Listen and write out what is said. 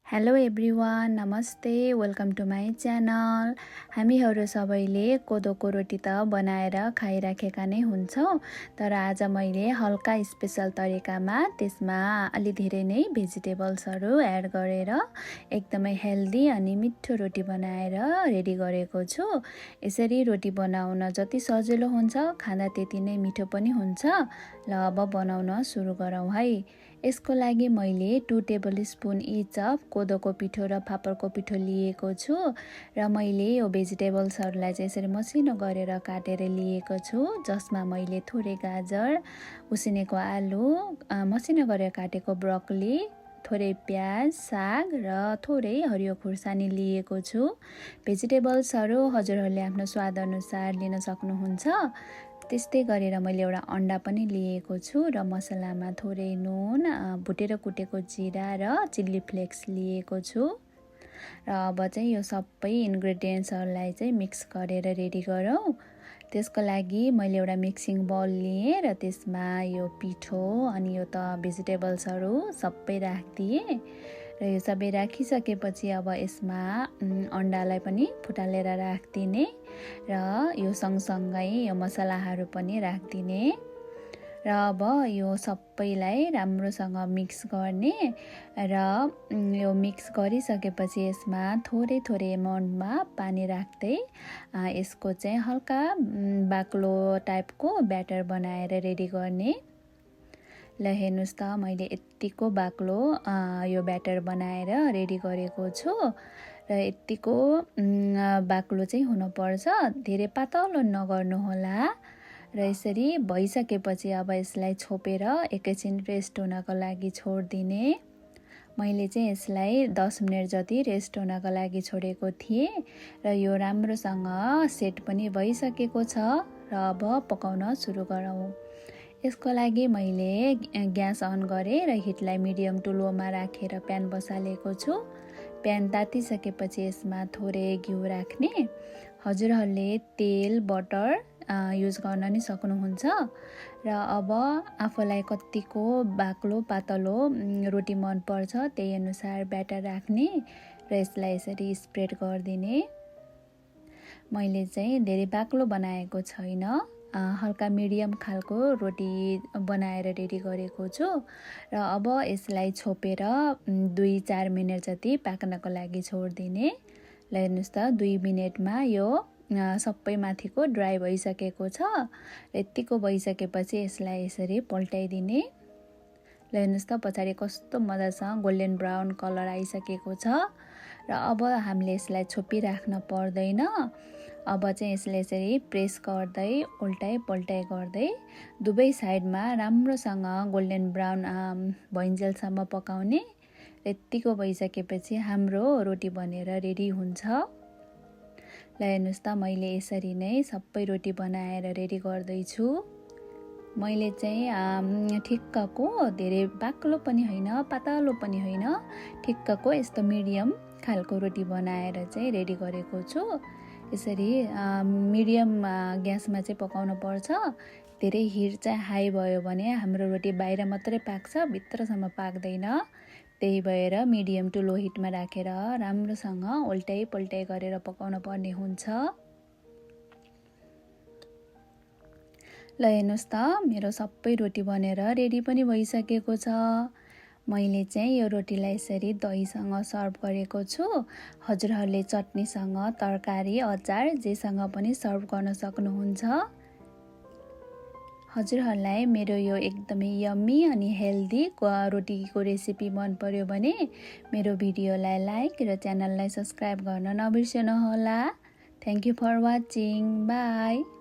Hello everyone, नमस्ते, welcome to my channel. हामीहरू सबैले कोदोको रोटी त बनाएर खाइराखेका नै हुन्छौँ, तर आज मैले हल्का स्पेसल तरिकामा त्यसमा अलि धेरै नै भेजिटेबल्सहरू एड गरेर एकदमै हेल्दी अनि मिठो रोटी बनाएर रेडी गरेको छु। यसरी रोटी बनाउन जति सजिलो हुन्छ, खाँदा त्यति नै मिठो पनि हुन्छ। ल अब बनाउन सुरु गरौँ है। यसको लागि मैले 2 टेबल स्पुन इच अफ कोदोको पिठो र फापरको पिठो लिएको छु र मैले यो भेजिटेबल्सहरूलाई चाहिँ यसरी मसिनो गरेर काटेर लिएको छु, जसमा मैले थोरै गाजर, उसिनेको आलु, मसिनो गरेर काटेको ब्रोकोली, थोरै प्याज, साग र थोरै हरियो खुर्सानी लिएको छु। भेजिटेबल्सहरू हजुरहरूले आफ्नो स्वाद अनुसार लिन सक्नुहुन्छ। त्यस्तै गरेर मैले एउटा अन्डा पनि लिएको छु र मसलामा थोरै नुन, भुटेर कुटेको जिरा र चिल्ली फ्लेक्स लिएको छु। र अब चाहिँ यो सबै इन्ग्रेडियन्ट्सहरूलाई चाहिँ मिक्स गरेर रेडी गरौँ। त्यसको लागि मैले एउटा मिक्सिङ बाउल लिएँ र त्यसमा यो पिठो अनि यो त भेजिटेबल्सहरू सबै राखिदिएँ र यो सबै राखिसकेपछि अब यसमा अन्डालाई पनि फुटालेर राखिदिने र यो सँगसँगै यो मसलाहरू पनि राखिदिने र अब यो सबैलाई राम्रोसँग मिक्स गर्ने र यो मिक्स गरिसकेपछि यसमा थोरै थोरै एमाउन्टमा पानी राख्दै यसको चाहिँ हल्का बाक्लो टाइपको ब्याटर बनाएर रेडी गर्ने। ल हेर्नुहोस् त, मैले यत्तिको बाक्लो यो ब्याटर बनाएर रेडी गरेको छु र यत्तिको बाक्लो चाहिँ हुनुपर्छ, धेरै पातलो नगर्नुहोला। र यसरी भइसकेपछि अब यसलाई छोपेर एकैछिन रेस्ट हुनको लागि छोडिदिने। मैले चाहिँ यसलाई 10 मिनट जति रेस्ट हुनको लागि छोडेको थिएँ र यो राम्रोसँग सेट पनि भइसकेको छ र अब पकाउन सुरु गरौँ। यसको लागि मैले ग्यास अन गरेँ र हिटलाई मिडियम टु लोमा राखेर प्यान बसालेको छु। प्यान तातिसकेपछि यसमा थोरै घिउ राख्ने। हजुरहरूले तेल, बटर युज गर्न नि सक्नुहुन्छ र अब आफूलाई कतिको बाक्लो पातलो रोटी मनपर्छ त्यही अनुसार ब्याटर राख्ने र यसलाई यसरी स्प्रेड गरिदिने। मैले चाहिँ धेरै बाक्लो बनाएको छैन, हल्का मिडियम खालको रोटी बनाएर रेडी गरेको छु र अब यसलाई छोपेर 2-4 मिनट जति पाक्नको लागि छोडिदिने। ल हेर्नुहोस् त, 2 मिनटमा यो सबै माथिको ड्राई भइसकेको छ र यत्तिको भइसकेपछि यसलाई यसरी पल्टाइदिने। ल हेर्नुहोस् त, पछाडि कस्तो मजासँग गोल्डन ब्राउन कलर आइसकेको छ र अब हामीले यसलाई छोपिराख्न पर्दैन। अब चाहिँ यसलाई यसरी प्रेस गर्दै उल्टाइ पल्टाइ गर्दै दुवै साइडमा राम्रोसँग गोल्डन ब्राउन भइन्जेलसम्म पकाउने। यत्तिको भइसकेपछि हाम्रो रोटी बनेर रेडी हुन्छ। ल हेर्नुहोस् त, मैले यसरी नै सबै रोटी बनाएर रेडी गर्दैछु। मैले चाहिँ ठिक्कको धेरै बाक्लो पनि होइन, पातलो पनि होइन, ठिक्कको यस्तो मिडियम खालको रोटी बनाएर चाहिँ रेडी गरेको छु। यसरी मिडियम ग्यासमा चाहिँ पकाउनु पर्छ। धेरै हिट चाहिँ हाई भयो भने हाम्रो रोटी बाहिर मात्रै पाक्छ, भित्रसम्म पाक्दैन। त्यही भएर मिडियम टु लो हिटमा राखेर राम्रोसँग उल्टाइ पल्टाइ गरेर पकाउन पर्ने हुन्छ। ल हेर्नुहोस् त, मेरो सबै रोटी बनेर रेडी पनि भइसकेको छ। मैले चाहिँ यो रोटीलाई यसरी दहीसँग सर्भ गरेको छु। हजुरहरूले चटनीसँग, तरकारी, अचार जेसँग पनि सर्भ गर्न सक्नुहुन्छ। हजुरहरूलाई मेरो यो एकदमै यम्मी अनि हेल्दी रोटीको रेसिपी मन पर्यो भने मेरो भिडियोलाई लाइक र च्यानललाई सब्सक्राइब गर्न नबिर्सनुहोला। Thank you for watching. By.